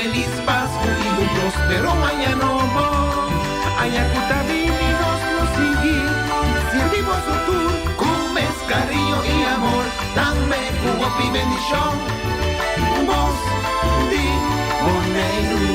Felis Pasku i un próspero aña nobo. Aña ku ta bini nos lo sigui sirbi boso tur ku mes kariño i amor, tambe ku hopi bendishon. Bos di Boneiru.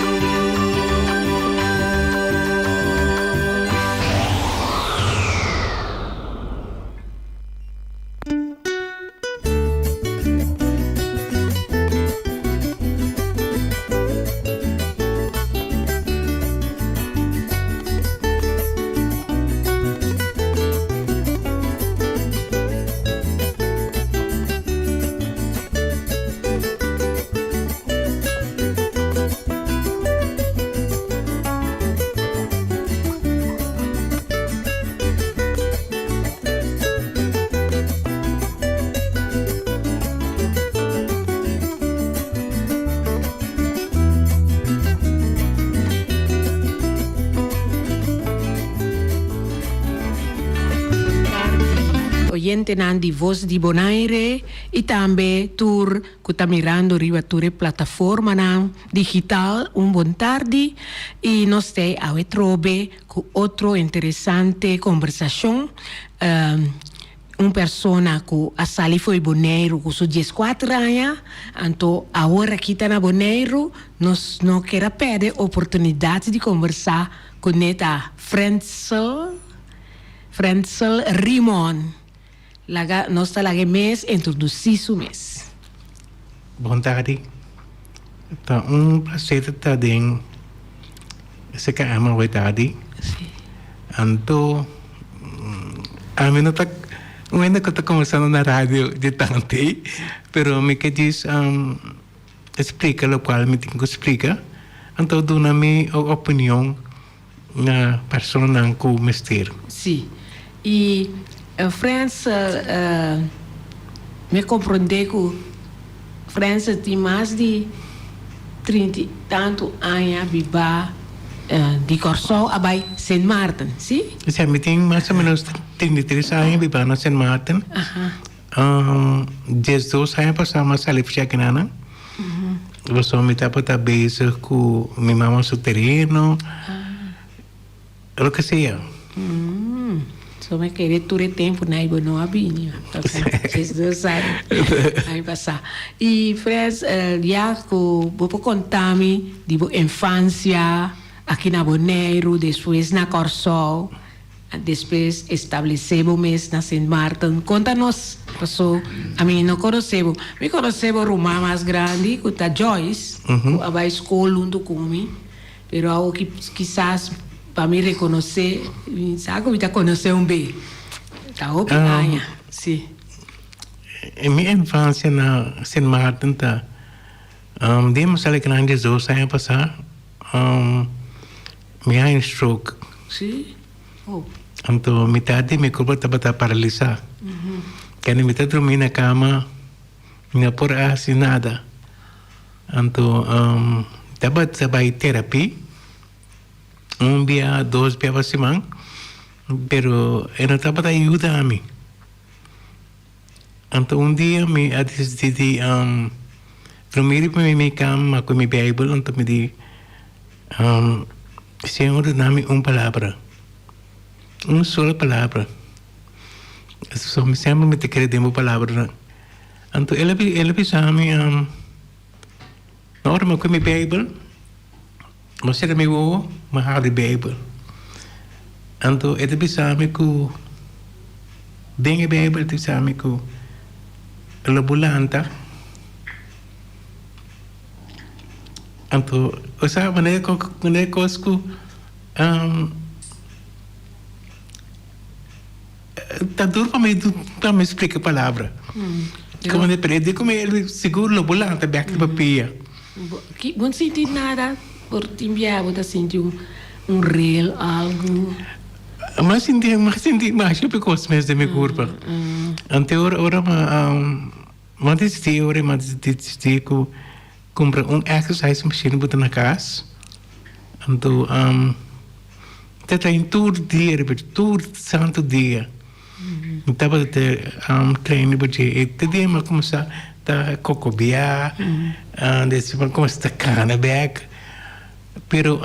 Oyentenan di Voz di Bonaire y tambe tur cu ta mirando riba tur e plataformanan digital un bon tardi y nos t'ey awe trobe cu otro interesante combersacion. Un persona ku a sali fo'i Boneiru ku su dieskuater aña, anto awor aki ta na Boneiru, nos no ker a pèrdè oportunidat di kombersá kuné ta Frensel, Frensel Rimon. Laga nos ta laga e mes introdusí su mes. Bon tardi. Ta un placer ta den SKM awe tardi. Anto ami no ta un hende ku ta kombersando na radio di tanti, pero mi ke djis splika lokual mi tin ku splika, anto duna mi opinion na personanan ku mester. Sí. I Frens mi a komprondé ku Frens tin mas di trinta i tantu aña bibá di Kòrsou a bai Sint Maarten, sí? Sí, mi tin mas o ménos 33 aña bibá na Sint Maarten. 12 aña pasá mi a sali for Chakinana. Pasobra mi tabata bezig ku mi mama su tereno, loke sea. So mi kere tur e tempu na bo no a bini. 12 aña aña pasá. I Freds, ya ku bo por konta mi di bo infansia aki na Boneiru, despues na Kòrsou. Despues establesé bo mes na Sint Maarten. Konta nos, paso ami no konosé bo. Mi konosé bo ruman mas grandi ku ta Joyce, ku a bai skol huntu ku mi, pero awo kisas pa mi rekonosé, mi sa ku mi ta konosé un be. Ta hopi aña, si. Mi infansia na Sint Maarten ta, dia mi sali grandi dos aña pasá. Mi a haña stroke. Sí? Oh. Anto mitad di mi kurpa tabata paralisá. Kende mi ta drumí na kama, mi no por a hasi nada. Anto tabata bai terapia un bia, dos bia pa siman, pero e no tabata yuda mi. Anto un dia mi a disidí di drumí riba mi kama ku mi Beibel, anto mi di, Señor duna mi un palabra, un solo palabra. So mi semper mi ta kere den bo palabranan. Anto el a bisa mi, na ora mi a ku mi Beibel, mi a sera mi wowo, mi a habri Beibel. Anto e ta bisa mi ku den e Beibel ta bisa mi ku lo bo lanta. Anto osea manera ku manera kos ku ta duru pa mi pa mi splika palabra. Komo di pero e di ku mi sigur lo bo lanta bek riba pia. Bo no sinti nada por tin biaha bo ta sinti un rel algu? Mi a sinti mi a sinti masha hopi kos mes den mi kurpa. Anto ora ora mi a disidi ora mi a disidi ku kumpra un exercise machine bo ta na kas anto ta train tur dia riba tur santu dia mi tabata train riba dje e te dia mi a kuminsá. ta kokobiá, despues mi a kuminsá ta kana bèk. Pero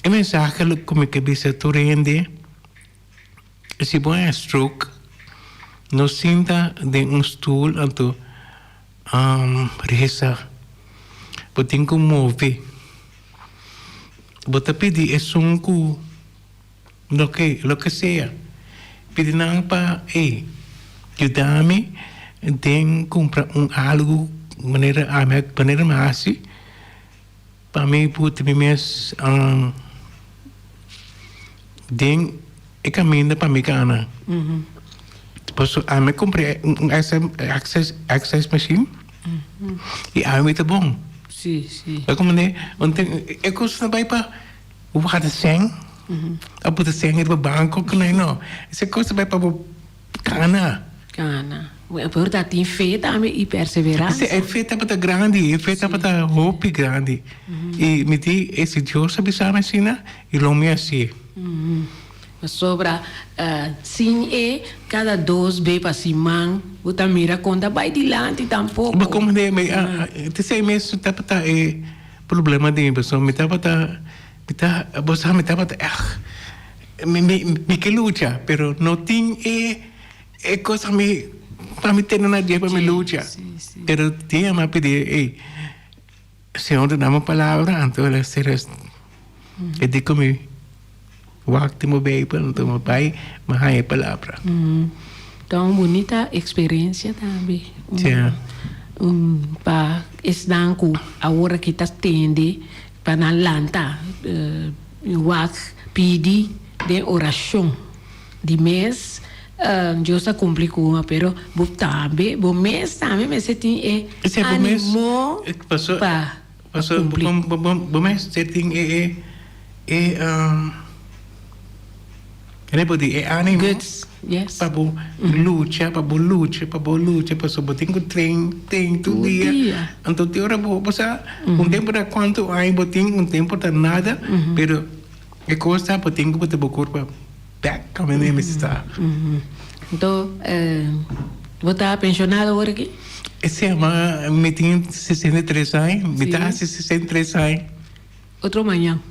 e mensahe ku mi ke bisa tur hende, si bo haña stroke, no sinta den un stul anto resa. Bo tin ku move. Bo ta pidi esun ku loke loke sea. Pidi nan pa ey yuda mi den kumpra un algu manera ami manera mi hasi pa mi put mi mes den e kaminda pa mi gana. Pasobra ami a kumpra un exercise machine i ami ta bon. Si. Bo comprende? Un ten e cos ta bay pa warda cen, a pota cen riba banco cu nan no. Ese cos ta bay pa bo cana. Cana. Pero ta tin fe tambe y perseverancia. Si, e fe tabata grandi, e fe tabata hopi grandi. Y mi di, e si Dios a bisa mi asina, y lo mi hacié. Pasobra sin e kada dos be pa siman bo ta mira kon ta bai dilanti tampoko. Bo komprende mi te sei mes tabata e problema di mi pasobra mi tabata mi ta bo sa mi tabata èg mi mi mi ke lucha pero no tin e e kos mi pa mi tene na dje pa mi lucha pero tin a mi a pidi ey Señor duna mi palabra anto el a ser e di ku mi wak den bo Bijbel anto mi bai mi haña e palabra. Ta un bunita experiencia tambe. Pa esnan ku awor aki ta tende pa nan lanta wak pidi den orashon di mes Dios ta cumpli cu bo, pero bo tambe, bo mes tambe mester tin e animo pa cumpli. Bo mester tin e e e animo pa bo lucha, pa bo lucha, pa bo lucha, pasobra bo tin cu train, train tur dia. Anto te ora bo, bo sa, un tempo ta cuanto aña bo tin, un tempo ta nada, pero e cos ta bo tin cu pone bo curpa. Bek kaminda mi sta. Anto bo ta pensionado awor aki? Si, ma mi tin 63 aña. Mi ta hasi 63 aña. Otro mañan.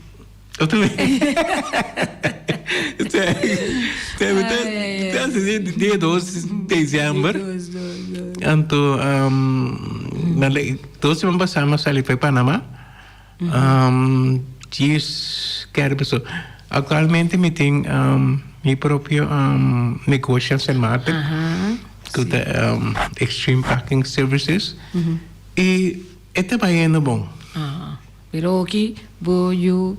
Otro mañan. Si, mi ta hasi dia dos december. Anto dos siman pasá mi a sali pa Panama. Djis kere paso actualmente mi tin mi propio negoshi na Sint Maarten ku ta Extreme Packing Services i e ta bayendo bon. Pero oki bo yu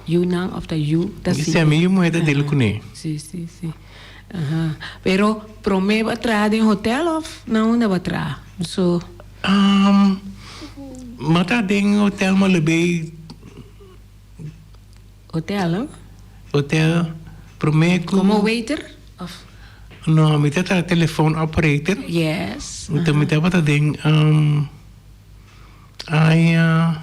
yunan of ta yu ta sigui? Si, mi yu muhé ta dil kuné. Si si si pero promé bo a traha den hotel of na unda bo a traha? So. Ma ta den hotel Malabey. Hotel no? Hotel prome ku. Komo waiter of? No, mi ta traha telefoon operator. Yes. Anto mi tabata den aña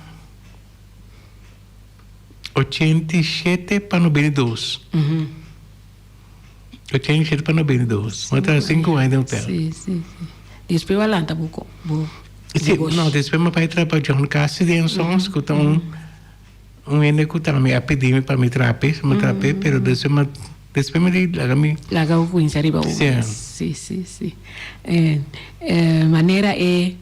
87 pa 92. 87 pa 92. Mi ta sinku aña den hotel. Si, si, si. Despues bo a lanta bo bo Si, negoshi. no, despues mi a bai traha pa John Cassidy and Sons, ku ta un un hende ku tambe a pidi mi pa mi traha p'e, mi traha p'e, pero despues mi despues mi di laga mi. Laga bo kuminsá riba bo mes. Si. Si, si, si. Manera e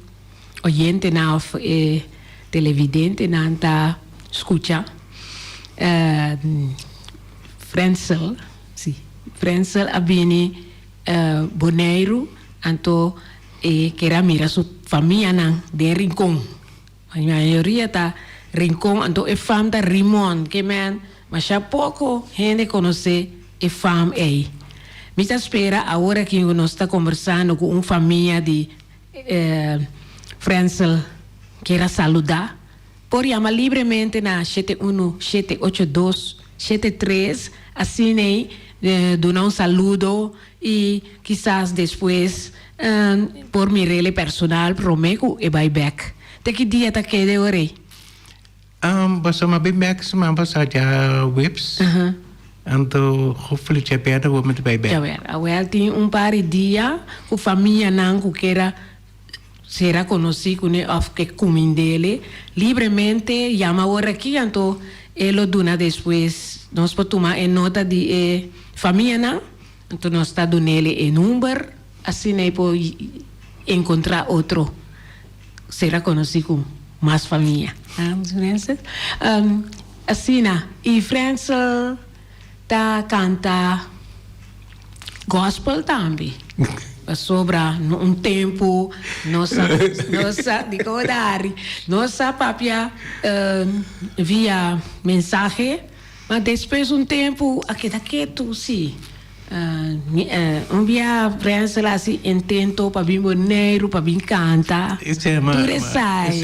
oyentenan òf e televidentenan ta skucha Frensel, si, Frensel a bini Boneiru, anto e ker a mira su famianan den Rincon. Mayoria ta Rincon, anto e fam ta Rimon, ke men masha poko hende konosé e fam ei. Mi ta spera awor aki ku nos ta kombersando ku un famia di Frensel ker a saludá. Por yama libremente na 71 782 73, asin'ei duna un saludo i kisas despues por mir'el personal promé ku e bai bèk. Te ki dia ta keda e ora ei? Pasobra mi a bin bèk siman pasá djaweps, anto hopefully djabièrnè awor mi ta bai bèk. Djabièrnè. Awel tin un par di dia ku famianan ku keda. sera konosí kuné òf ke kumind'é libremente yama awor aki anto e lo duna despues nos por tuma e nota di e famianan anto nos ta dun'é e number asina e por enkontrá otro sera konosí ku mas famia. Asina i Frensel ta kanta gospel tambe pasobra un tempu nos a nos a dikon ta hari nos a papia via mensahe ma despues un tempu a keda ketu si un bia Frensel a hasi intento pa bin Boneiru pa bin kanta tur esai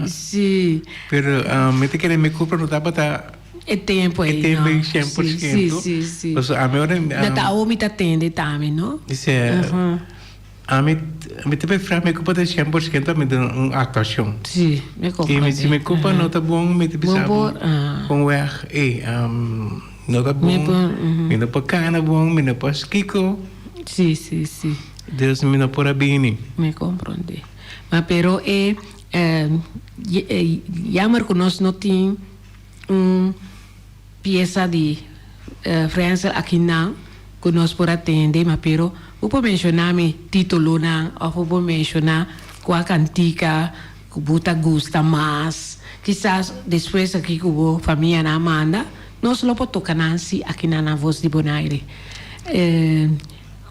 si. Pero mi ta kere mi culpa no tabata. E tempo ei, E tempo ei no. cien por Sí, ciento. sí, sí, sí. Pasobra ami ora Na ta awo mi ta tende tambe, no? Dice, ami, mi ta prefera mi culpa ta 100% ami duna un actuacion. Sí, mi Y comprende. mi, si mi culpa no ta bon, mi ta bisa Bo bo por, ah. con weg, ey, no ta Mi bon, por, ujú. mi no por cana bon, mi no por skico. Sí, sí, sí. Dus mi no por a bini. Mi comprende. Ma pero e, jammer cu nos no tin un pieza di Frensel akinan cu nos por a tende, ma pero bo por menciona mi titulonan of bo por menciona cua cantica cu bo ta gusta mas. Kisas despues aki cu bo famianan a manda, nos lo por toca nan si akinan na Voz di Bonaire.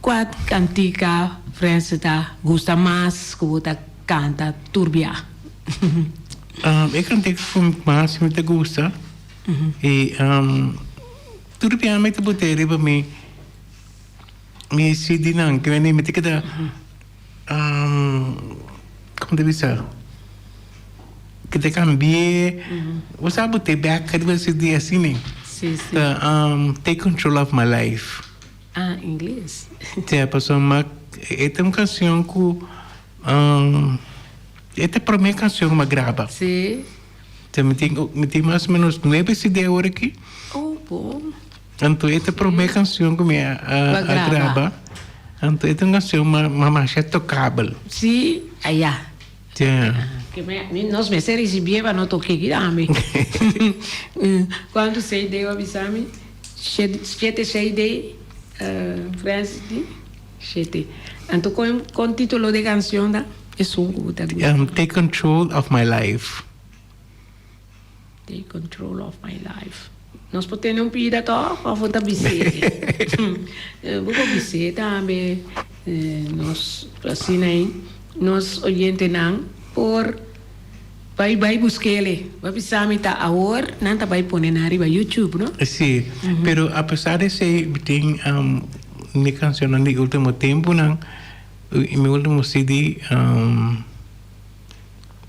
Cua cantica Frensel ta gusta mas cu bo ta canta tur bia? E kantika ku mas mi ta gusta i tur bia mi ta bot'é riba mi mi CD nan ke mi ta keda komo ta bisa ke ta kambi'é bo sa bot'é bèk riba CD asina ta Take Control of My Life. Ah ingles. Te pasobra e ta un kanshon ku. E ta prome cancion cu mi a graba. Sí. Te mi tin, mi tin mas o menos nuebe CD awor aki. Oh, bon. Anto e ta prome cancion cu mi a, a, a graba. Anto e ta un cancion ma, ma masha tocabel. Sí, aya. Ja. Que me, mi, nos mester ricibié pa no toke aki tambe. Cuanto CD bo a bisa mi? Shete CD, Francis di? Shete. Anto kon kon titulo de cancion ta? Esun ku bo ta gusta. Take control of my life. Take control of my life. Nos por tene un pida toch of bo ta bis'é? Bo por bis'é tambe. Nos asina ei nos oyentenan por bai bai busk'el. Bo a bisa mi ta awor nan ta bai pone nan riba YouTube, no? Sí, pero apesar di esei mi tin Mi cancionnan di ultimo temponan y mi ultimo CD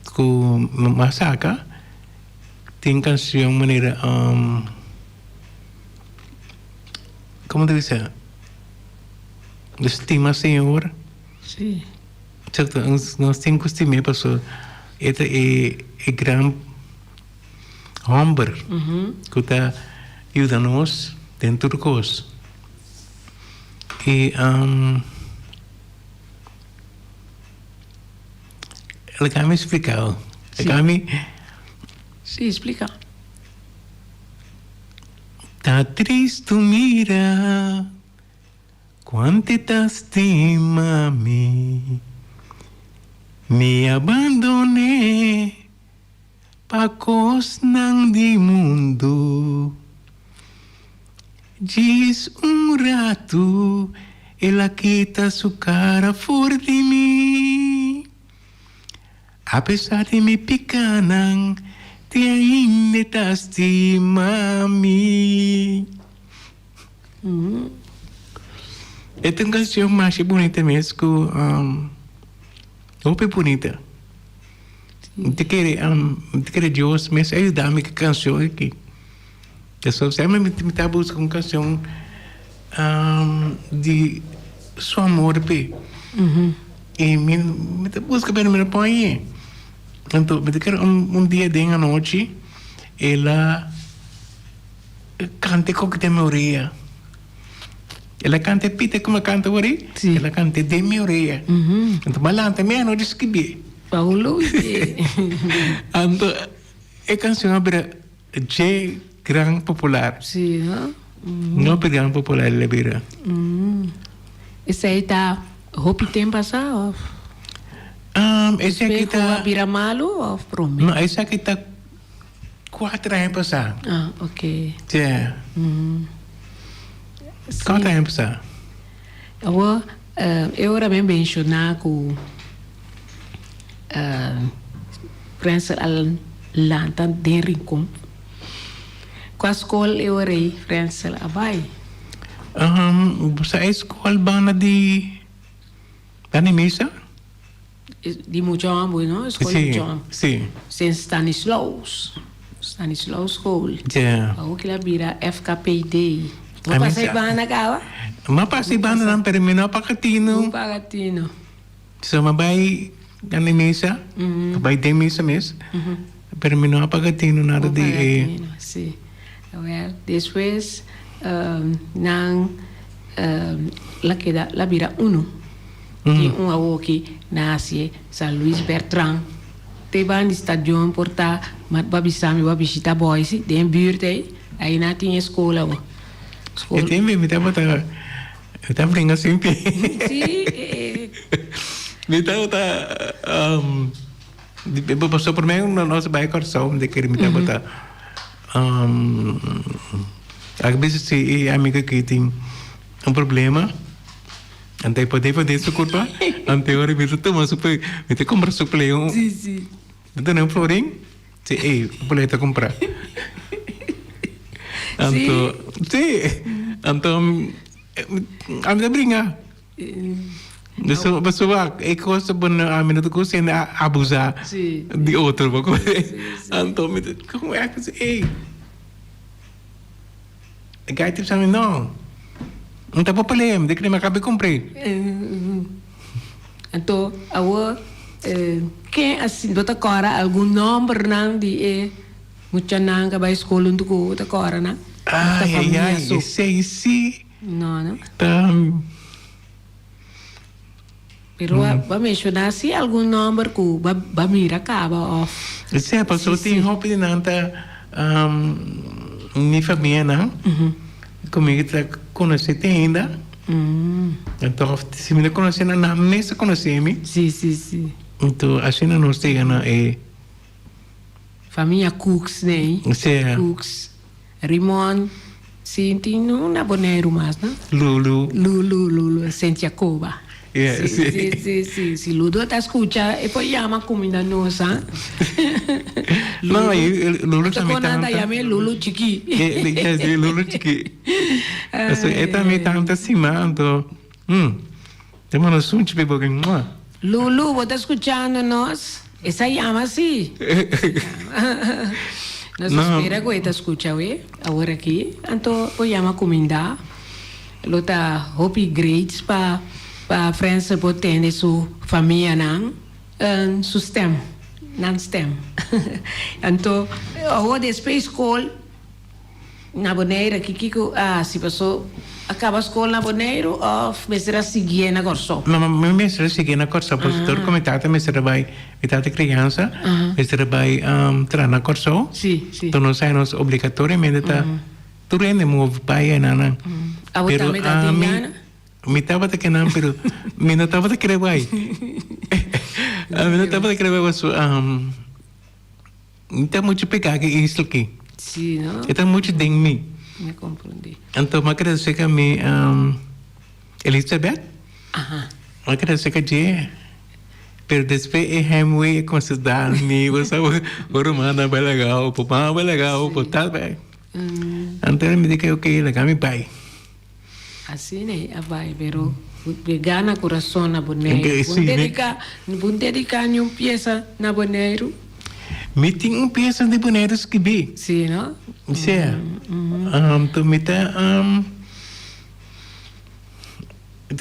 cu mi a saca tin cancion manera como ta bisa Stima Señor. Sí. Cierto, nos tin cu stim'é pasobra e ta e gran homber cu ta yuda nos den tur cos. Y laga mi splica bo, laga mi. Sí, splica. Ta tristu mira cuantu ta stima mi, mi a bandone. Pa kosnan di mundu. Djis un ratu el a kita su kara for di mi. Apesar di mi pikanan, te ainda e ta stima mi. E ta un kanshon masha bunita mes ku hopi bunita. Mi ta kere mi ta kere Dios mes a yuda mi ku e kanshon aki. Pasobra semper mi ta buska un kanshon di su amor p'e. I mi mi ta buska pero mi no por hañ'e. Anto mi ta kere un dia den anochi el a Cante koki den mi orea. El a canta e pita ku mi a canta awor ei. Sí. El a canta den mi orea. Anto mi a lanta mi anochi skibié. Paulo e. Anto e canción a bira dje gran popular. Sí, no? No pero gran popular el a bira. Esei ta hopi tempo pasá of? Esaki Despues ku ta. a bira malu of prome? No, esaki ta kuater aña pasá. Ah, ok. Sí. Kuater aña pasá. Awor, e ora mi a menshoná ku Frensel a lanta den Rincon. Kua skol e ora ei Frensel a bai? Sa e skol banda di Dani Misa? Di mucha homber, no? Skol di mucha homber. Si, si. Sint Stanislaus. Stanislaus School. Ja. Awor kila bira FKPD. Bo pasa e banda caba? M'a pasa e banda nan, pero mi no a paga tino. No paga tino. So m'a bai na e misa, a bai den misa mes, pero mi no a paga tino nada di e. No paga tino, si. Wel, despues nan la keda, la bira uno. Tin un awoki nace San Luis Bertran te ban di stadion por ta ma bo a bisa mi bo a bishita boys den buurt ey ahi nan tin e school awo. E tin mi tabata mi ta bringa sin pie. Si e. Mi tabata pasobra prome nos a bay Kòrsou mi ta kere mi tabata a bisa si e amigo aki tin un problema. Ante e por defende su curpa, ante ora mi ta tuma su pe, mi ta compra su play un. Sí, sí. Mi ta duna un florin, si ey, un play ta compra. Anto, sí, anto ami ta bringa. Pasobra, pasobra e cos ta pone ami no ta gusta hende a abusa di otro, bo comprende? Anto mi ta, como e si ey. E guy ta bisa mi, No, no ta por pelea, mi ta kere mi a kaba di kumpr'é. Anto awor ken a bo ta kòrda algun nòmbernan di e muchanan ku a bai skol huntu ku bo ta kòrda nan? Ai, ai, ai, esei sí. No, no. Ta. Pero bo a menshoná sí algun nòmber ku bo a mira kaba òf. Sí, pasobra tin hopi di nan ta mi famianan ku mi ta konosé te ainda. Anto si mi no konosé nan, nan mes ta konosé mi. Sí, sí, sí. Anto asina nos ta yega na e. Famia Cooks nei. Sí. Cooks. Rimon, sí, tin un na Boneiru mas, no? Lulu. Lulu, Lulu, Sint Jacoba. Yeah, sí. Sí, sí, sí. Si Ludo ta scucha, e por yama cuminda nos, ha? No, y Lulu tambe tanta. ta yama e Lulu chiki. Yeah, sí, Lulu chiki. Eso, e tambe tanta sima, anto, te manda sunchi pe boca, mua. Lulu, bo ta scuchando nos? Esa yama si. Nos No. spera cu e ta scucha awe, awor aki. Anto bo yama cuminda. Lo ta hopi great pa pa Frensel por tende su famianan su stem, nan stem. Anto awor despues school. Na Boneiru aki kiko a hasi paso a kaba skol na Boneiru of mester a siguié na Kòrsou? No, mi mester a siguié na Kòrsou pasobra tur ku mi tata mester a bai, mi tata kriansa mester a bai traha na Kòrsou. Sí, sí. Enton nos nos obligatoriamente ta tur hende move bai einan. Abo tambe ta tin gana? Mi tabata ke nan pero mi no tabata kere bai. Mi no tabata kere bai pasobra. Mi ta muchu pegá ku e isla aki. Sí, no? E ta muchu den mi. Mi a komprondé. Anto mi a krese ku mi Elisabeth. Aha. Mi a krese ku dje. Pero despues e heimwee a kuminsá dal mi, bo sa, bo rumannan bai laga bo, bo mama bai laga bo, bo tata bai. Anto mi di ke oke, laga mi bai. Asina e a bai, pero pegá na kurason na Boneiru. Bo dediká, bo dediká niun piesa na Boneiru? Mi tin un piesa di Boneiru skibí. Sí, no? Sí. Anto mi ta,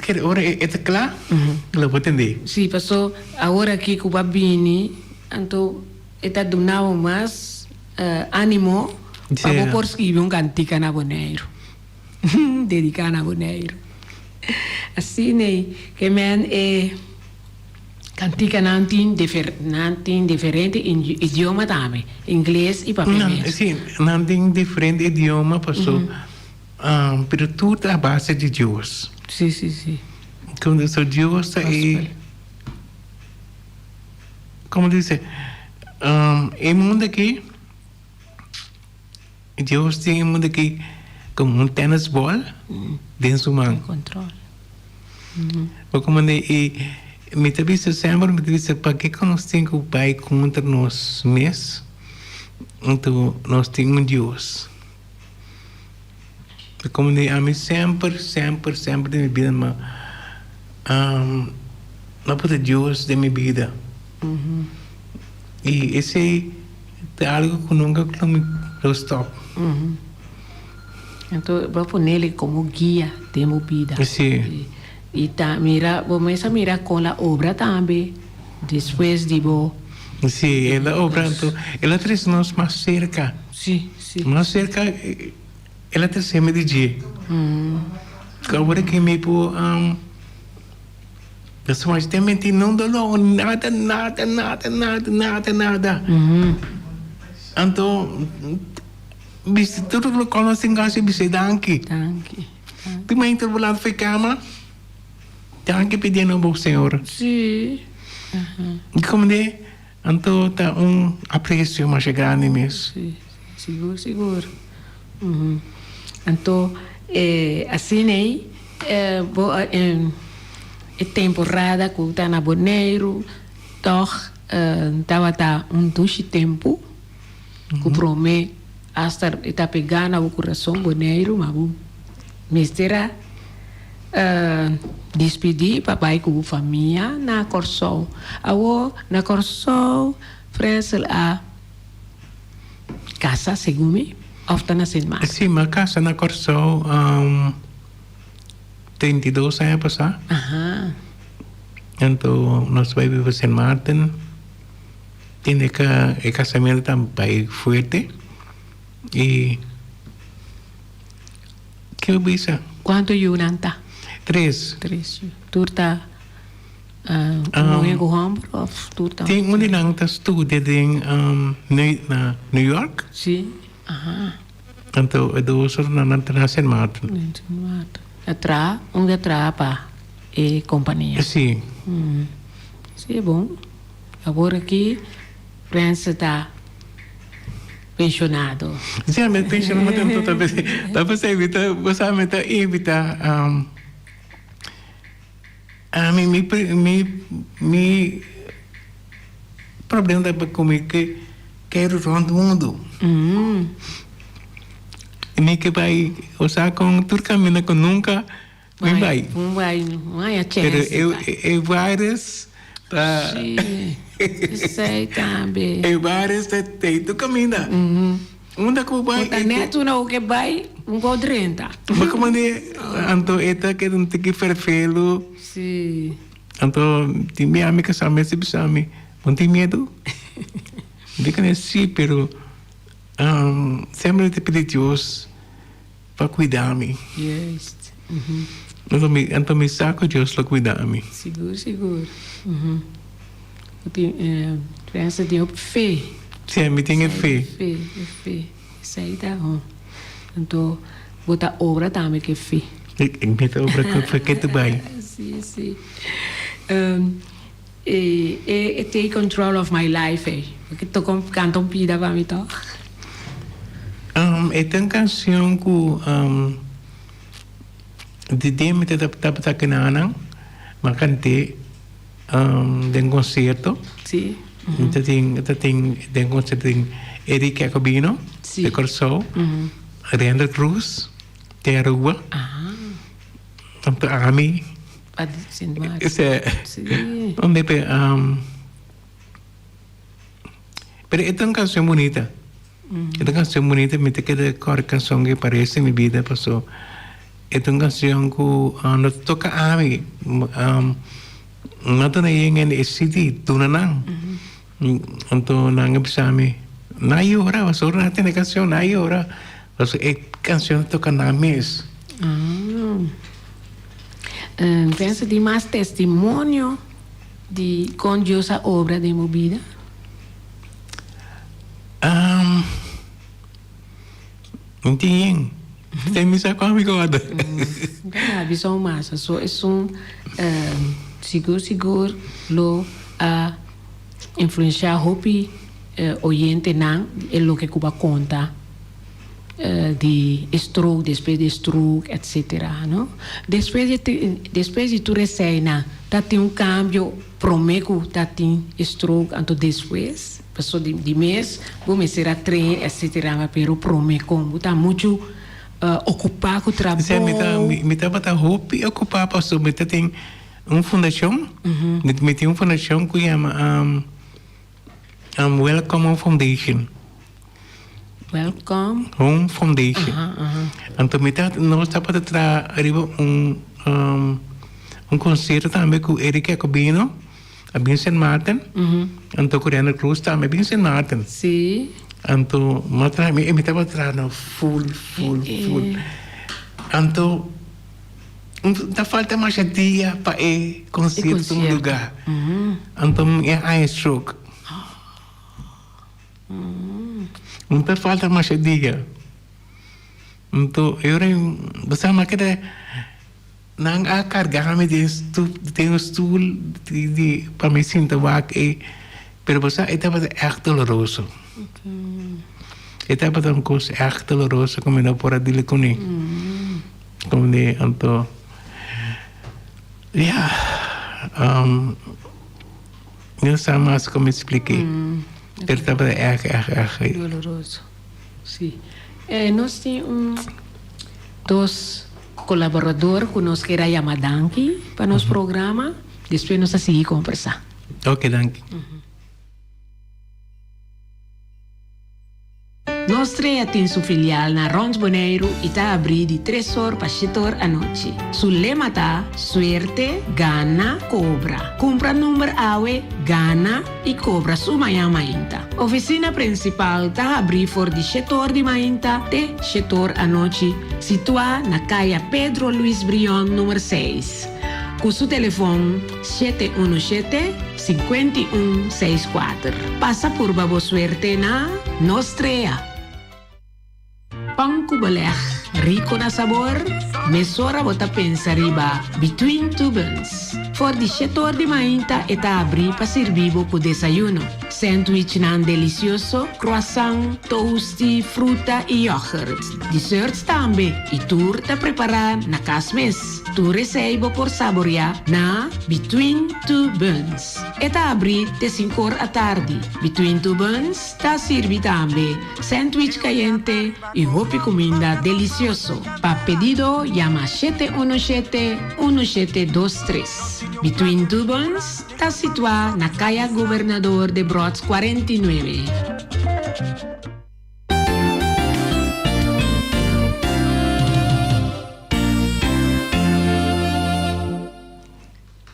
kere ora e ta kla, lo bo tende. Sí, paso awor aki ku bo a bini, anto e ta duna bo mas ánimo pa bo por skibi un kantika na Boneiru. Dediká na Boneiru. Asina ei ke men e. Kantikanan tin nan tin diferente idioma tambe, ingles i papiamentu. Si, nan tin diferente idioma paso pero tur ta a base di Dios. Si, si, si. So Dios ta e, como dice, e mundo aki. Dios tin e mundo aki como un tennis ball den su man. Control. Bo como e mi ta bisa semper mi ta bisa pakiko nos tin cu bay contra nos mes anto nos tin un Dios. Como di ami semper semper semper den mi bida ma a pone Dios den mi bida y esey ta algo cu nunca lo mi lo stop. Anto bo a ponele como guia den bo bida. Si. Y ta mira bo mes a mira con la obra tambe despues di bo. Si, el a obra anto el a trece nos mas cerca. Si, si. Mas cerca el a trece mi di dje. Awor aki mi por Suastemente no dolor, nada, nada, nada, nada, nada, nada. Anto, bisa tur loke nos tin gasi bisa danki. Danki. Tin mente bo lanta for kama, danki pidi na bo Señor. Si. I como de, anto ta un aprecio masha grandi mes. Si, sigur, sigur. Anto, asina ei bo e temporada ku ta na Boneiru tòg tabata un dushi tempu ku promé asta e ta pegá na bo kurason Boneiru ma bo mester a dispidí pa bai ku bo famia na Kòrsou. Awor na Kòrsou Frensel a. Kasa segun mi of ta na Sint Maarten? Si, mi a kasa na Kòrsou 32 aña pasá. Aha. Anto nos bai biba Sint Maarten. Tende ka e kasamentu ta bai fuerte i ke bo bisa? Kuantu yu nan ta? Tres. Tres yu. Tur ta Un muhé ku hòmber òf tur ta? Tin un di nan ta studia den na New York. Sí, aha. Anto e dos otro nan ta na Sint Maarten. Den Sint Maarten. A traha, un ta traha pa e kompania. Sí. Sí, e bon. Awor aki Frens ta penshonado. Sí, ami penshonado anto ta ta pasá evita, bo sa mi ta evita. Ami mi mi mi problema ta ku mi ke kere rònt mundu. Mi ke bai osea kon tur kaminda ku nunka mi bai. Un bai, un haña chèns. Pero e e virus ta. Sí, esei tambe. E virus ta tei tur kaminda. Unda ku bai. Bo ta net una ku ke bai, un por drenta. Bo komo di, anto e ta keda un tiki ferfelu. Si. Anto tin mi ami kasá mester bisa mi, bo no tin miedu? Mi di kuné si, pero semper mi ta pidi Dios pa kuida mi. Juist. Anto mi, anto mi sa ku Dios lo kuida mi. Sigur, sigur. Bo tin, pensa tin hopi fe. Sí, mi tin e fe. Fe, e fe. Esei ta ho. Anto bo ta obra tambe ku e fe. Mi ta obra ku e fe ke ta bai. Sí, sí. E, e take control of my life ei. Bo ke toka un, kanta un pida pa mi tòg? E ta un kanshon ku di dia mi tabata kinanan, mi a kant'é den konsierto. Sí. Mi ta tin, ta tin den konsierto tin Eric Jacobino Sí. di Kòrsou, Render Cruz di Aruba, anto ami. Pa di Sint Maarten. Ese, Sí. donde pe, pero e ta un canción bunita. E ta un canción bunita, mi ta keda kòrda e canción ke parece mi bida paso e ta un canción ku no ta toka ami, no ta na yen hende e CD, duna nan. Anto nan a bisa mi, no a yora, pasobra nan a tende e canción, no a yora, pasobra e canción ta toka nan mes. Ah. Pensa di mas testimonio. di kon Dios a obra den bo bida? Um, no tin yen. Te mi sa kon mi kòrda. Ta bisa un masa. So esun sigur sigur lo a influenshá hopi oyentenan e loke ku bo a konta di e stroke, despues di e stroke etcetera no. Despues di despues di tur eseinan ta tin un kambio promé ku ta tin e stroke anto despues? Paso di mes bo mester a train etcetera pero promé kon bo ta muchu okupá ku trabou? Si mi ta mi tabata hopi okupá paso mi ta tin un fundashon mi tin un fundashon ku yama Welcome Home Foundation. Welcome Home Foundation. Anto mi ta nos tabata traha riba un un concierto tambe ku Eric Jacobino a bin Sint Maarten. Anto ku Rene Cruz tambe a bin Sint Maarten. Si. Anto mi a traha mi tabata traha na full full full. Anto ta falta masha dia pa e concierto tuma lugar. Anto mi a haña stroke. No ta falta masha dia. Anto e ora bo sa mi a keda nan a karga mi den stoel den un stoel di pa mi sinta wak ei pero bo sa e tabata ègt doloroso. E tabata un kos ègt doloroso ku mi no por a dili kuné. Kuné anto ya. Mi no sa mas como expliqué. Pero tabata erg, erg, erg. Doloroso. Sí. Nos tin un dos colaborador cu nos kier a yama danki pa nos programa. Despues nos ta sigui conversa. Ok, danki. Nos Trea tin su filial na rond Boneiru i ta abrí di tres or pa shete or anochi. Su lema ta, Suerte, gana, kobra. Kumpra number awe, gana i kobra su mañan mainta. Ofisina prinsipal ta habrí for di shete or di mainta te shete or anochi, situá na Kaya Pedro Luis Brion number seis. Ku su telefon 717 51 64. Pasa purba bo suerte na Nos Trea. Pan ku beleg, rico na sabor, mesora bo ta pensa riba Between Two Buns. For di shete or di mainta e ta abri pa sirbi bo ku desayuno. Sandwichnan delicioso, croissant, toasty, fruta y yoghurt. Desserts tambe y tur ta prepara na cas mes. Tur esei bo por saboreá na Between Two Buns. E ta abrí te sinkor atardi. Between Two Buns ta sirbi tambe sandwich kayente i hopi kuminda delisioso. Pa pedido yama shete uno shete, uno shete dos tres. Between Two Buns ta situá na Kaya Gobernador Debrot 49.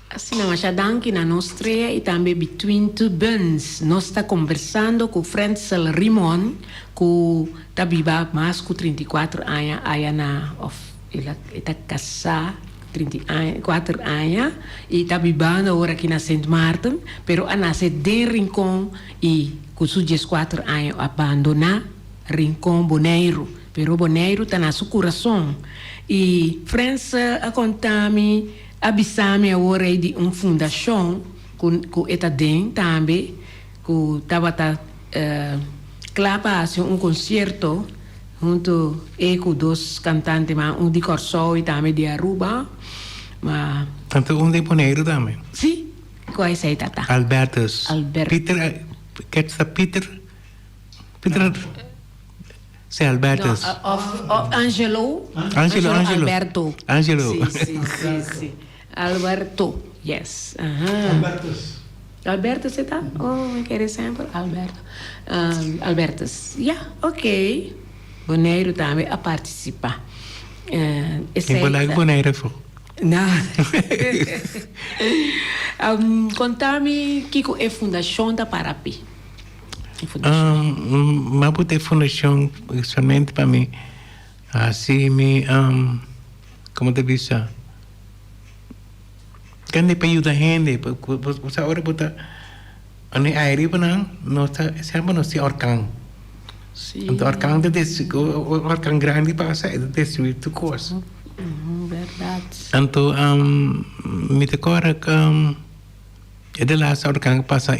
Asina masha danki na nos trea y tambe Between Two Buns. Nos ta conversando cu Frensel Rimon cu ta biba mas cu 34 aña aya na of el e ta casa 34 aña y ta bibando awor aki na Sint Maarten pero a nace den Rincon y Ku su dieskuater aña a bandoná Rincon Boneiru, pero Boneiru ta na su kurason. I Frens a konta mi, a bisa mi awor ei di un fundashon ku ku e ta den tambe, ku tabata kla pa hasi un konsierto huntu e ku dos kantante mas, un di Kòrsou i tambe di Aruba. Ma. Tantu un di Boneiru tambe? Sí. Kua esei ta ta? Albertus. Albertus. Peter, ket ta Peter? Peter, si Albertus. No, of, of Angelo. Angelo, Angelo. Alberto. Angelo. Si, si, si, si. Alberto, yes. Aha. Albertus. Albertus e ta? Oh, mi kere semper Alberto. Um, Albertus. Ja, ok. Boneiru tambe a participa. Uh, esei Mi por laga Boneiru afo. No. Konta mi kiko e fundashon ta para pi. E fundashon. Mi a put e fundashon solamente pa mi hasi mi, komo ta bisa, Kende pa yuda hende, bo sa ora bo ta ane aire riba nan, nos ta semper nos tin orkan. Anto orkan ta destrui, ora orkan grandi pasa e ta destrui tur kos. Anto mi ta kòrda e de laatste orkan ku pasa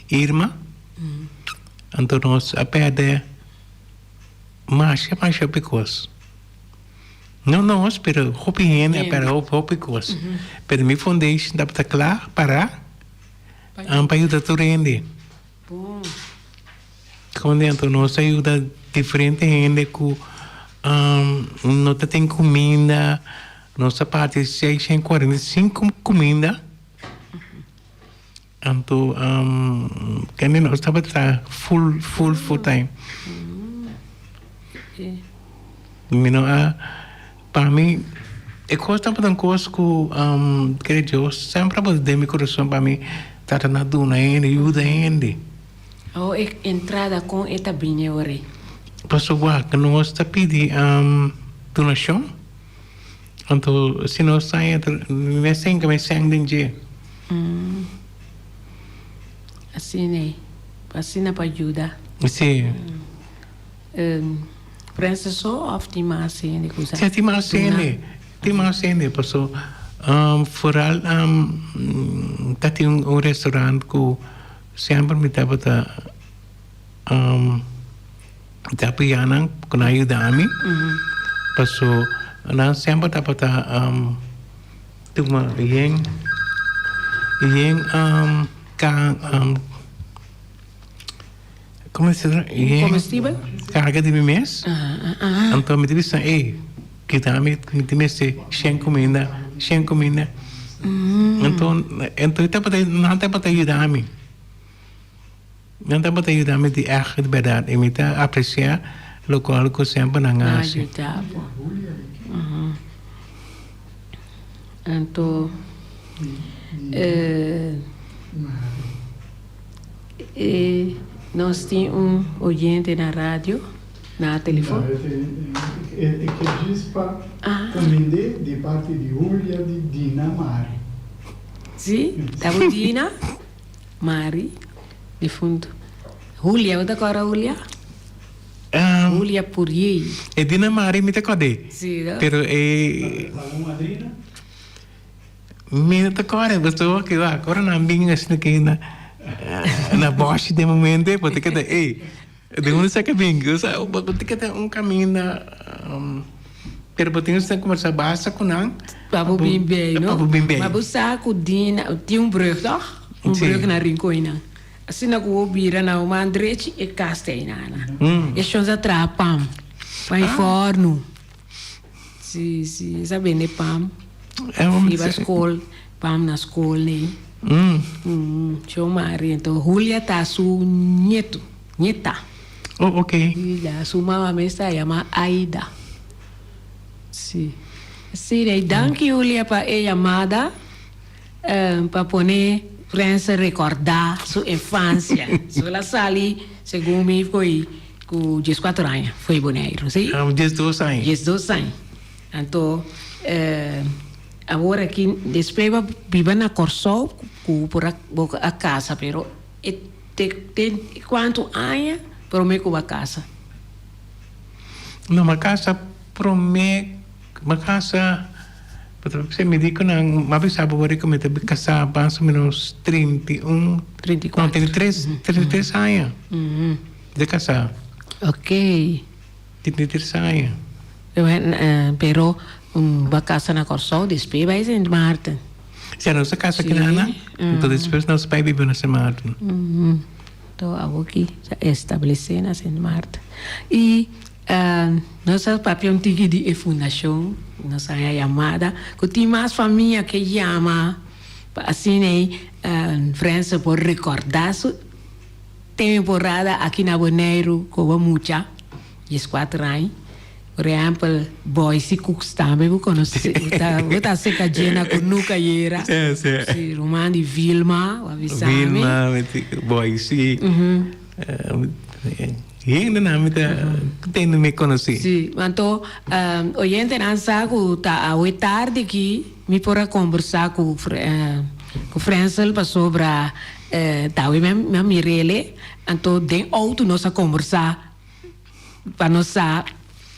Irma, anto nos a pèrdè masha masha hopi kos. No nos, pero hopi hende a pèrdè hopi kos. Pero mi foundation tabata kla pará pa yuda tur hende. Konde anto nos a yuda diferente hende ku no ta tin kuminda. Nos a parti 645 kuminda. Anto kende nos tabata traha full full full time. Mi no a pa mi e kos tabata un kos ku kere Dios semper tabata den mi kurason pa mi trata na duna hende yuda hende. Oh e entrada kon e ta bini ora ei? Pasobra wak nos ta pidi donashon Anto si nos ta entra mes tin mes sèn den dje. Asina e, asina pa yuda. Si. Prensa so of tin mas hende ku sa? Si tin mas hende, tin mas hende paso foral ta tin un restaurant ku semper mi tabata Ta apoyá nan ku nan a yuda mi paso nan semper tabata tuma yen yen komo se dice yen karga di mi mes anto mi ta bisa ey kita mi mi ta mester shen kuminda shen kuminda anto anto nan tabata yuda mi. Nan tabata yuda mi di ègt di bèrdat i mi ta apresiá lokual ku semper nan a hasi. Nan a yuda bo. Anto nos tin un oyente na radio, na telefon. E ke djis pa kumind'é di parti di Julia di Dina Mari. Si, ta bo Dina? Mari, difunto. Julia, bo ta kòrda Julia? Julia Puriey. E di na Mari mi ta kòrd'é. Sí, no? Pero e. Ta bo madrina? Mi no ta kòrda, pasobra wak wak ora nan bin asina aki na na bòshi den momento bo ta keda ey di unda esaki a bin? Osea bo ta keda un kaminda pero bo tin ku kombersá basta ku nan. Pa bo bin bei, no? Pa bo bin bei. Ma bo sa ku Dina tin un brug tòg? Un brug na Rincon einan. Asina ku bo bira na bo man drechi e kas ta einan. E shon sa traha pam. Pan e fòrnu. Si, si, e sa bende pam. Riba skol, pam na skol nei. Shon Mari, enton Julia ta su nietu, nieta. Oh, ok. Ya, su mama mes ta yama Aida. Si. Si, rei. Danki Julia pa e yamada pa pone Prensa rekordá su infansia. Su el a sali, segun mi, fo'i ku dieskuater aña fo'i Boneiru, si? 12 aña. 12 aña. Anto awor aki despues bo a biba na Kòrsou ku por a bo a kasa pero e te te kuantu aña promé ku bo a kasa? No, mi a kasa promé, mi a kasa, mi di ku nan, mi a bisa bo ku mi ta kasá mas o ménos 31, no, 33, 33 aña di kasá. Ok. 33 aña. Pero bo a kasa na Kòrsou, despues bai Sint Maarten. Si, nos a kasa kina, enton despues nos bai biba na Sint Maarten. To awoki sa establesé na Sint Maarten. I nos a papia un tiki di e fundashon, nos a haña yamada ku tin mas famia ke yama pa asina ei Frense por rekordá su temporada aki na Boneiru komo mucha, 14 aña. Por ehèmpel, Boysie Cooks tambe bo konosé, bo ta bo ta seka djena ku nuka yera. Sí, sí. Sí, ruman di Vilma, bo a bisa mi. Vilma, Boysie, hendenan mi ta tende mi konosé. Sí, anto oyentenan sa ku ta awe tardi aki. mi por a kombersá ku ku Frensel pasobra tawe mi a mir'ele anto den outo nos a kombersá pa nos sa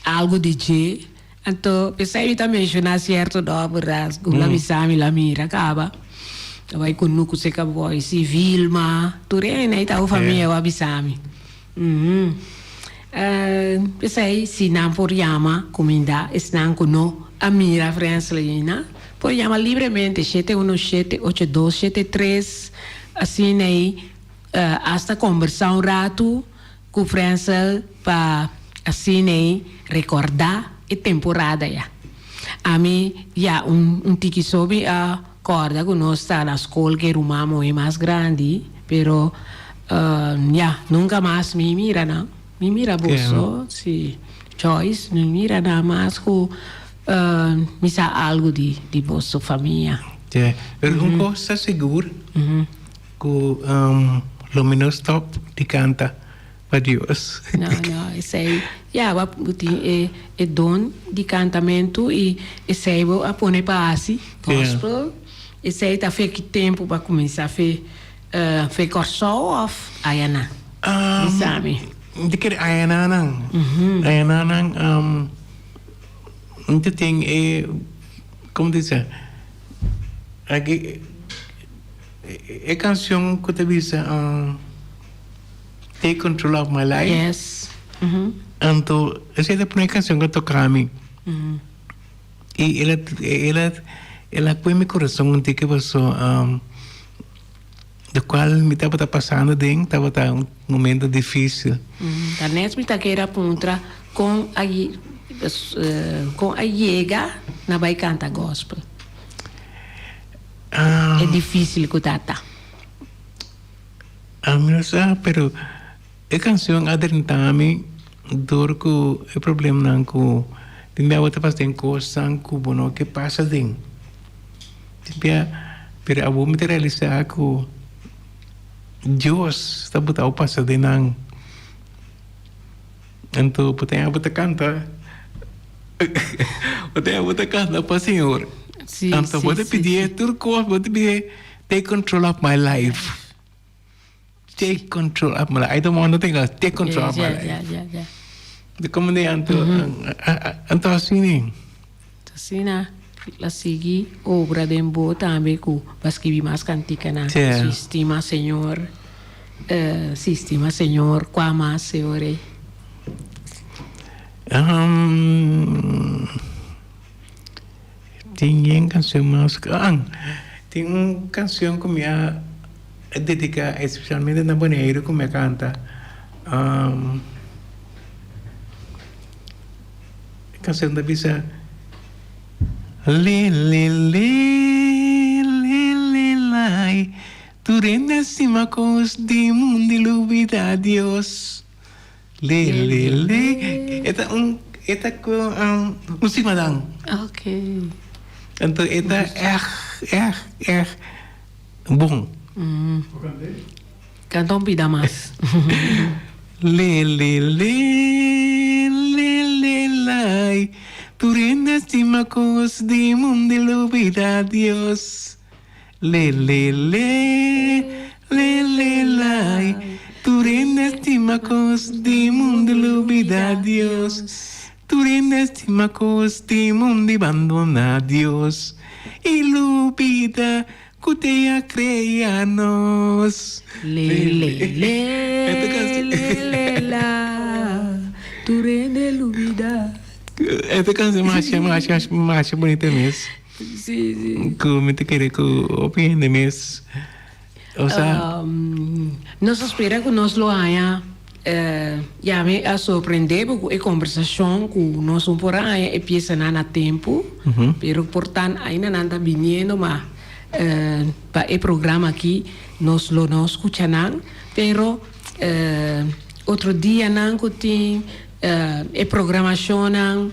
algu di dje anto p'esei mi ta menshoná sierto nòmbernan ku la bisa mi la mira kaba ta bai kunuku seka Boysi, Vilma tur e hende ei ta un famia ku a bisa mi. P'esei si nan por yama kuminda esnan ku no a mira Frensley-na por yama libremente shete uno shete ocho dos shete tres asina ei asta kombersá un ratu ku Frensel pa asina ei rekordá e temporada ya. Ami ya un tiki so mi a Corda cu nos ta na scol cu e ruman moe mas grandi, pero ya, nunca mas mi mira nan. Mi mira boso, si, Joyce, mi mira nan mas cu mi sa algo di di boso famia. Yeah, pero un cos ta sigur cu lo mi no stop di canta pa Dios. No, no, esei, ya, bo a tin e e don di kantamentu i esei bo a pone pa hasi gospel. Esei ta fe ki tempu bo a kuminsá fe fe Kòrsou òf ayanan? Bisa mi. Mi ta kere ayananan. Ayananan mi ta tin e, komo ta bisa, aki e kanshon ku ta bisa. Take control of my life. Yes. Anto esei ta e prome canción cu a toca mi. Y el a el a el a pui mi corazon un tiki paso lo cual mi tabata pasando den tabata un momento dificil. Ta net mi ta kere a puntra con a con a yega na bay canta gospel. E dificil cu ta ta. Ami no sa, pero e cancion a drenta mi door cu e problemanan cu tin bia bo ta pasa den cosnan cu bo no ke pasa den. Tin bia, pero abo mi ta realisa cu Dios ta bota bo pasa den nan. Anto bo tin abo ta canta, bo tin abo ta canta pa Señor. Anto bo ta pidie tur cos, bo ta pidie. Take control of my life. Take control of my life. I don't want nothing else. Take control of my life. Ja, ja, ja. De como de anto, anto asina. Asina la sigui obra den bo tambe ku bo a skibi mas kantikanan. Sí. Si stima Señor, si stima Señor, kua mas Señor ei? Tin yen canción mas ah tin un canción cu mi a dedica especialmente na Boneiru cu mi a canta e canción ta bisa Le le le le le lai tur hende a stima cos di mundo y lubida Dios. Le le le e ta un e ta ku un simadan. Ok. Anto e ta èg èg èg bon. Kanta un pida mas. Le le le le le lai tur hende a stima kos di mundu i lubida Dios. Le le le, le le lai, tur hende stima kos di mundu lubida Dios. Tur hende stima kos di mundu i bandona Dios. I lubida ku te a krea nos. Le le le, le le la, tur hende lubida. Esta canción masha masha masha bonita mes. Sí, sí. Ku mi ta kere ku hopi hende mes. Osea. Nos a spera ku nos lo haña ya mi a sorprende bo ku e kombersashon ku nos no por a haña e piesanan na tempu, pero por tan ainda nan ta biniendo ma pa e programa aki nos lo no skucha nan, pero otro dianan ku tin e programashonnan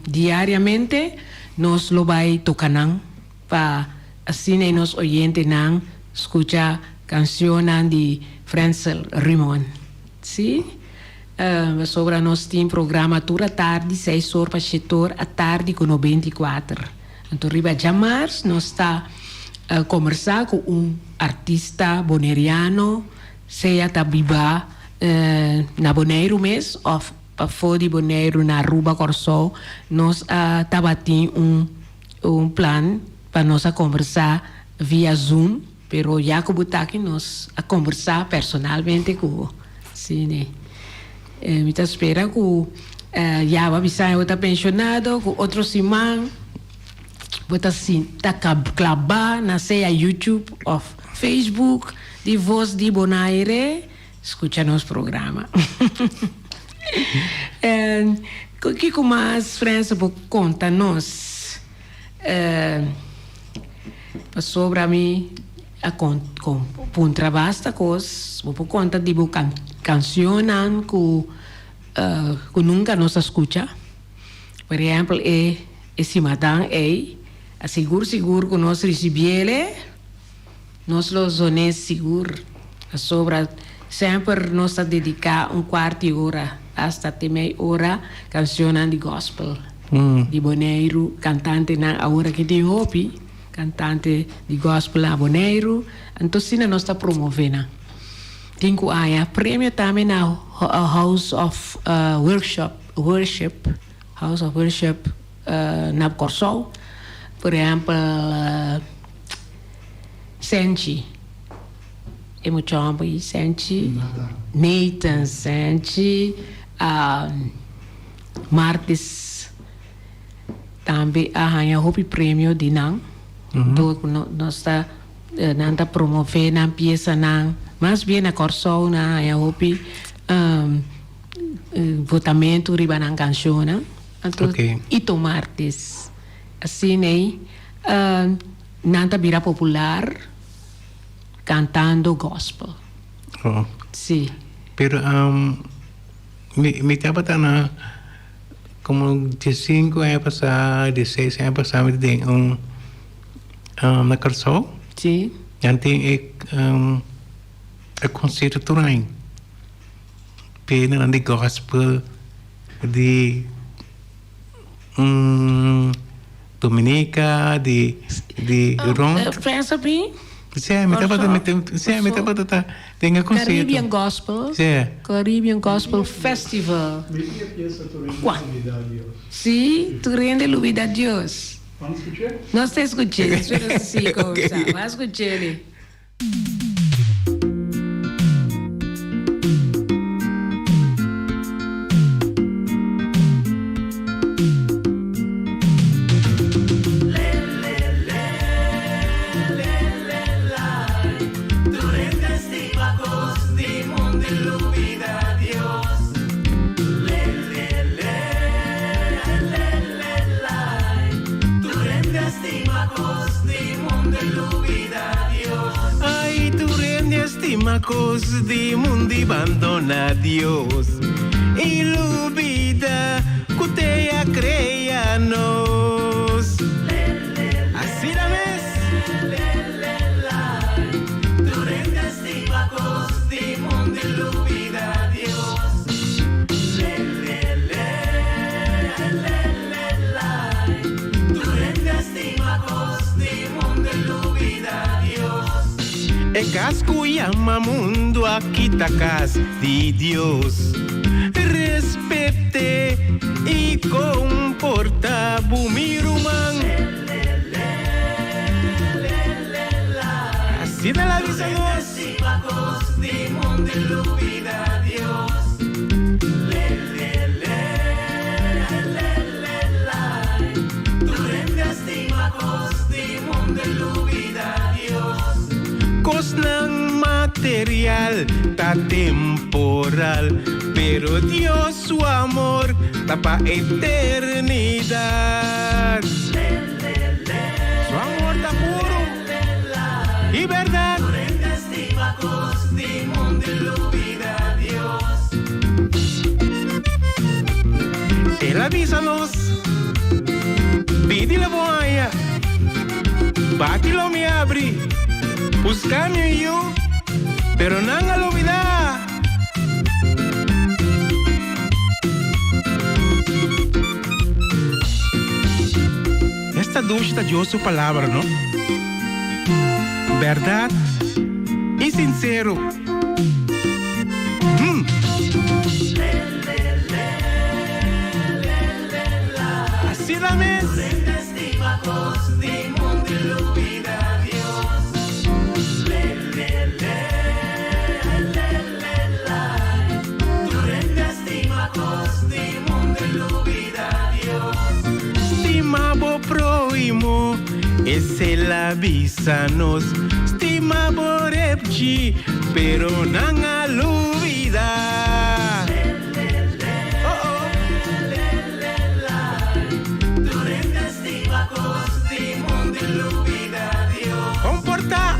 diariamente. Nos lo bai toca nan pa asina e nos oyentenan scucha cancionnan di Frensel Rimon. Si, pasobra nos tin programa tur atardi seis or pa shete or atardi cu 94. Anto riba djamars nos ta kombersá ku un artista boneriano, sea ta biba na Boneiru mes òf pafó di Boneiru na Aruba, Kòrsou. Nos a tabatin un un plan pa nos a kombersá via Zoom, pero ya ku bo ta aki nos a kombersá personalmente ku bo. Sí, ne. Mi ta spera ku ya bo a bisa bo ta penshonado ku otro siman bo ta sinta klabá na sea YouTube òf Facebook di Voz di Bonaire skucha nos programa. Kiko mas Frens bo konta nos pasobra mi a puntra basta kos, bo por konta di bo kanshonnan ku ku nunka nos a skucha. Por ehèmpel e e simadan ei a sigur sigur ku nos risibiel nos lo zon'é sigur pasobra semper nos ta dediká un kuart di ora asta te mei ora kanshonnan di gòspel di Boneiru kantantenan awor aki tin hopi. Kantante di gospel na Boneiru, anto asina nos ta promove nan. Tin ku haña premio tambe na House of Workshop, Worship, House of Worship na Kòrsou. Por ehèmpel Senchi, e mucha hòmber ei Senchi, Nathan Senchi, Martis. Tambe a haña hopi premio di nan dor ku nos ta nan ta promove nan piesanan. Mas bien na Kòrsou nan a haña hopi votamentu riba nan kanshonnan. Anto Ito Martis asina ei nan ta bira popular kantando gòspel. Si. Pero mi tabata na. Como diesinco aña pasá, dieseis aña pasá mi ta den un na Kòrsou. Sí. Nan tin e e concierto tur aña. P'e nan di gospel di Dominica, di di rond. Festa bin? Sí, mi tabata mi sí mi tabata ta den e concierto. Caribbean Gospel. Sí. Caribbean Gospel Festival. Mi tin e pieza Tur hende Kua? lubida Dios. Sí, tur hende lubida Dios. Vamos scuch'é? Nos ta scuch'é, despues nos ta sigui conversa. Vamos scuch'é. Ay, tur hende a stima kos di mundu i bandona Dios i lubida ku t'e a krea nos. Asina mes. E kas ku yama mundu aki ta kas di Dios. Respet'é i komportá bo mi ruman. Asina el a bisa nos. Kosnan material ta temporal, pero Dios su amor ta pa eternidat. Su amor ta puru i bèrdat. El a bisa nos, Pidi lo bo haña, bati lo mi abri, busca mi un yu, pero nan a lubida. Esta. dushi ta Dios su palabra, no? Berdad y sincero. Hmm. Asina mes. Stima bo prohimo, esei la bisa nos. Stima bo repchi, pero nan a lubida. Oh oh. Comporta.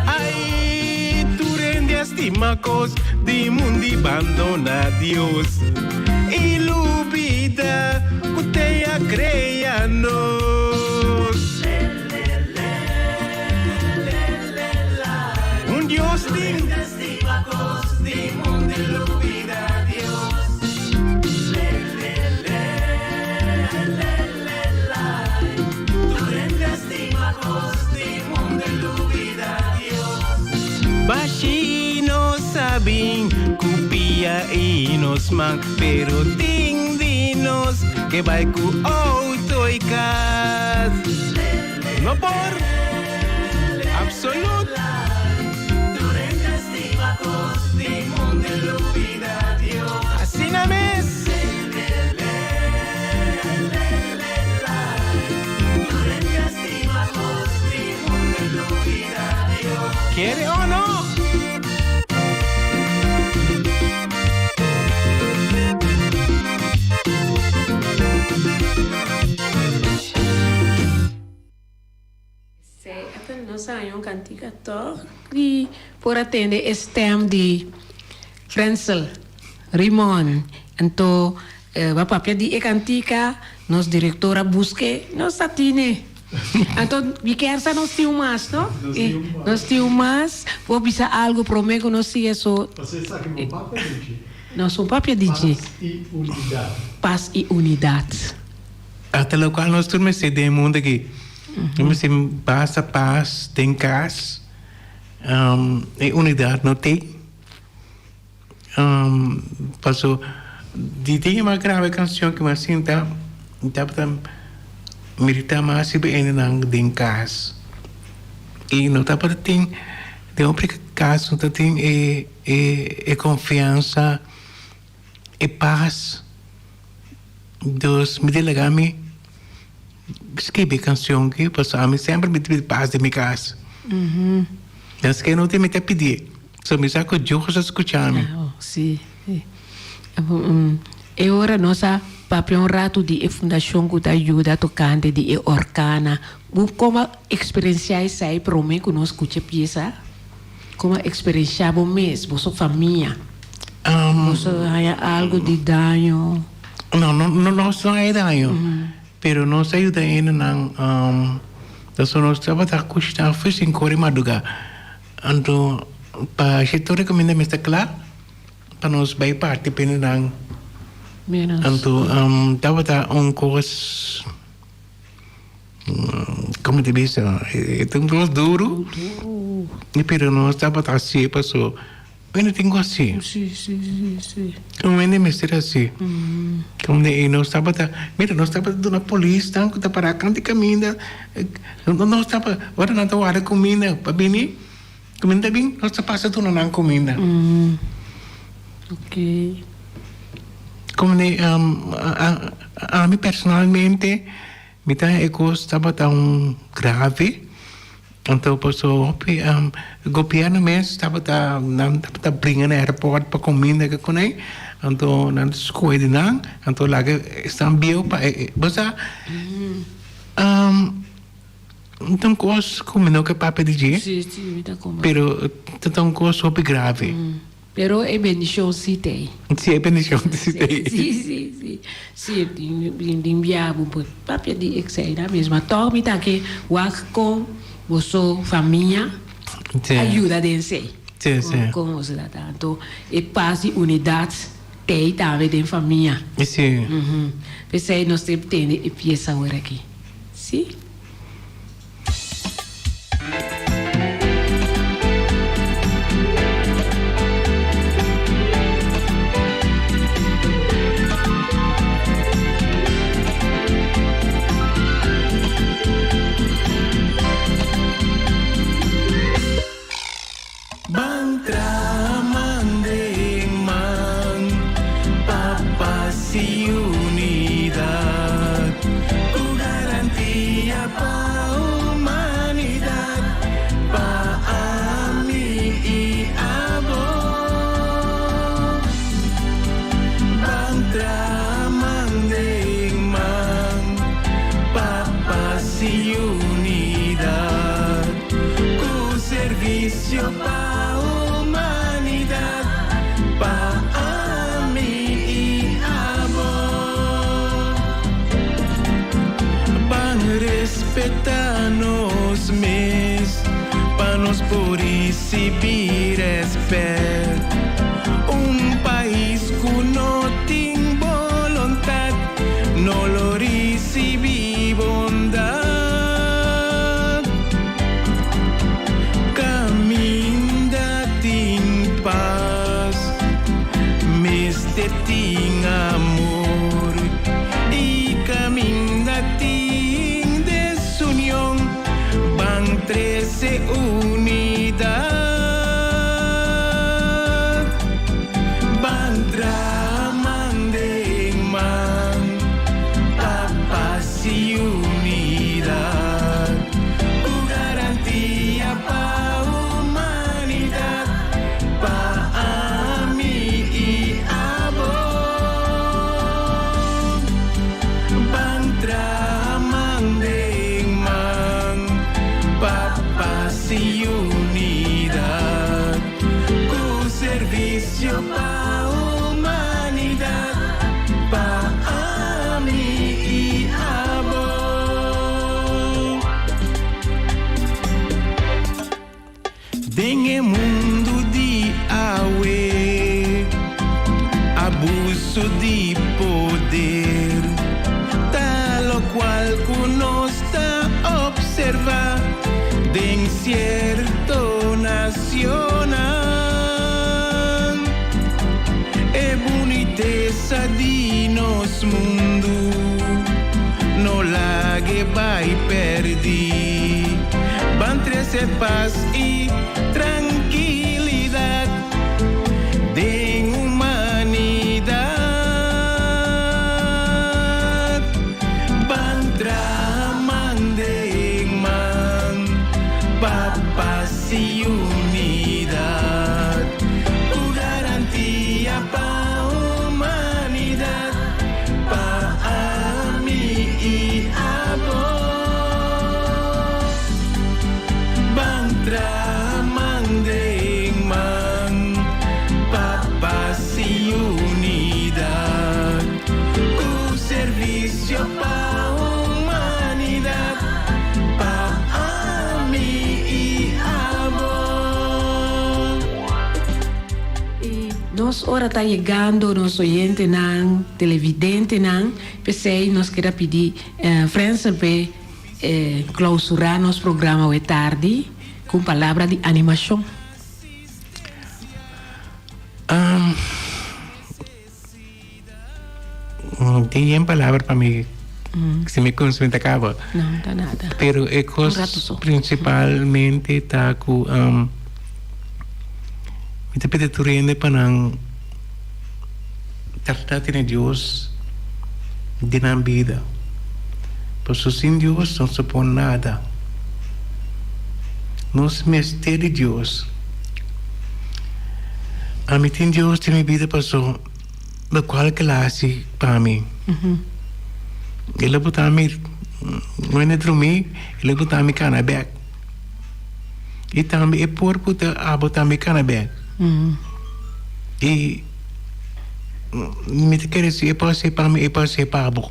Ai, tur hende a stima kos di mundi bandona Dios i lubida ku te a krea nos. Un Dios tin. Bashi nos sabin ku pia i nos man, pero tin di nos ke bai ku auto i kas. No por. Absolut. Asina mes. Kere o no? Nos a haña un kantika tòg di por a tende e stèm di Frensel Rimon. Anto bo a papia di e kantika, nos direktor a busk'e, nos ta tine. Anto mi kier sa nos tin un mas, no? Nos tin un mas. Bo bisa algu promé ku nos sigui eso. Pasobra esaki bo papia di dje. Nos un papia di dje. Pas i unidat. Pas i unidat. Hasta lokual nos tur mester den e mundu aki. Nos mester basta pas den kas, e unidat no tei. Paso di tin e mas graba e kanshon ku mi a sinta mi tabata meditá mas riba e hendenan den kas. I no tabata tin den hopi kas no ta tin e e konfiansa, e pas. Dus mi delegá mi skibi e kanshon aki pasobra ami semper mi ta pidi pas den mi kas. Maske no tin mi ta pidié. So mi sa ku Dios a skucha mi. Sí, sí. E ora nos a papia un ratu di e fundashon ku ta yuda tokante di e orkana. Bo komo a eksperensiá esei promé ku nos skucha e piesa? Komo a eksperensiá bo mes, boso famia? Boso a haña algu di daño? No, no, nos no haña daño. Pero nos a yuda hendenan. Pasobra nos tabata kushiná for sinku ora di madrugá. Anto pa shete ora kaminda mester kla pa nos bai parti pa hendenan. Anto tabata un kos, komo ta bisa, e ta un kos duru, pero nos tabata hasié paso. Wende tin ku hasi. Un wende mester hasi. Como e nos tabata, mira nos tabata duna polisnan ku ta para kant di kaminda, nos tabata, ora nan ta warda kuminda pa bini, kuminda ta bin, nos ta pasa duna nan kuminda. Como di ami personalmente mi ta e kos tabata un grave. Anto paso hopi gobierno mes tabata nan tabata bringa na airport pa cuminda ke cuney anto nan ta scoge di nan anto laga esnan bieu pa e bo sa ta un cos cu mi no ke papia di dje pero ta un cos hopi grave. Pero e bendicion si t'ey. Si e bendicion si t'ey. Si, si, si. Si, den bia bo por papia di esei mes. Ma tog mi ta ke wak con boso famia a yuda den esei. Sí, sí. Kon nos ta ta. Anto e pas di unidat t'ei tambe den famia. Sí. P'esei nos ta tene e piesa awor aki. Sí. Ban traha man den man pa pas i unidat ku garantia pa humanidat pa ami i abo. Ban traha man den man pa pas i unidat. Ku servisio pa humanidat, pa ami i abo. Ban respetá nos mes, pa nos por risibí rèspèt. Un pais ku no tin boluntat, no lo risibí bondat. Caminda tin paz, mester tin amor y caminda tin desunion, ban trece unidad. Ban traha man den man pa paz y unidat ku garantia pa humanidat, pa ami i abo. Ban traha man den man pa pas i unidat ku servisio pa humanidat, pa ami i abo. Den e mundu di awe, abuso di poder ta lokual ku nos ta opservá den sierto nacionnan. E bunitesa di nos mundu no lag'e bai pèrdí. Ban trese pas i trankilidat den humanidat. Ban traha man den man pa pas i unidat ku garantia pa humanidat, pa ami i abo. Ban traha man den man pa pas i unidat ku servisio pa humanidat, pa ami i abo. I nos ora ta yegando nos oyentenan, televidentenan, p'esei nos keda pidi Frensel p'e klausurá nos programa awe tardi ku un palabra di animashon. Tin yen palabra pa mi si mi cuminsa mi ta caba. No, no ta nada. Pero e Un cos rato so. principalmente ta cu mi ta pidi tur hende pa nan trata tene Dios den nan bida. Pasobra sin Dios no se por nada. Nos mester di Dios. Ami tin Dios den mi bida paso locual ke el a haci pa mi. El a bota mi wende drumi, el a bota mi cana bek. Y tambe e por puta a bota mi cana bek. Y mi ta kere si e por haci pa mi, e por haci pa bo.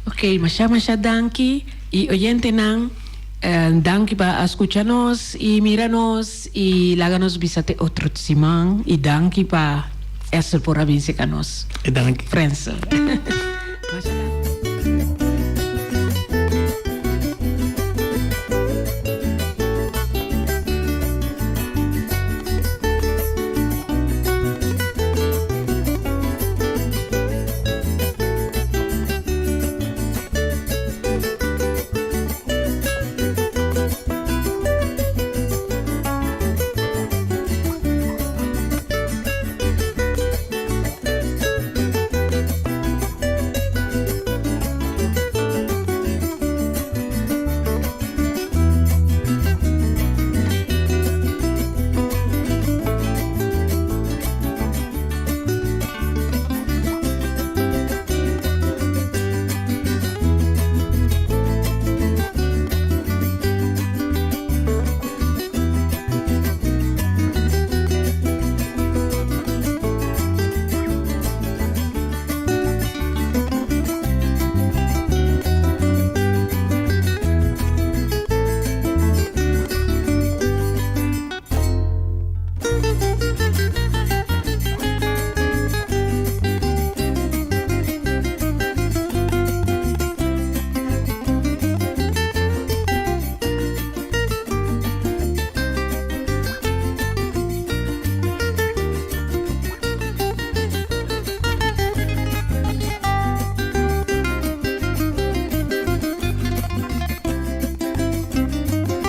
Ok, masha masha danki y oyentenan. Danki pa a skucha nos i mira nos i laga nos bisa te otro siman i danki pa Esther por a bin seka nos. Danki. Frensel.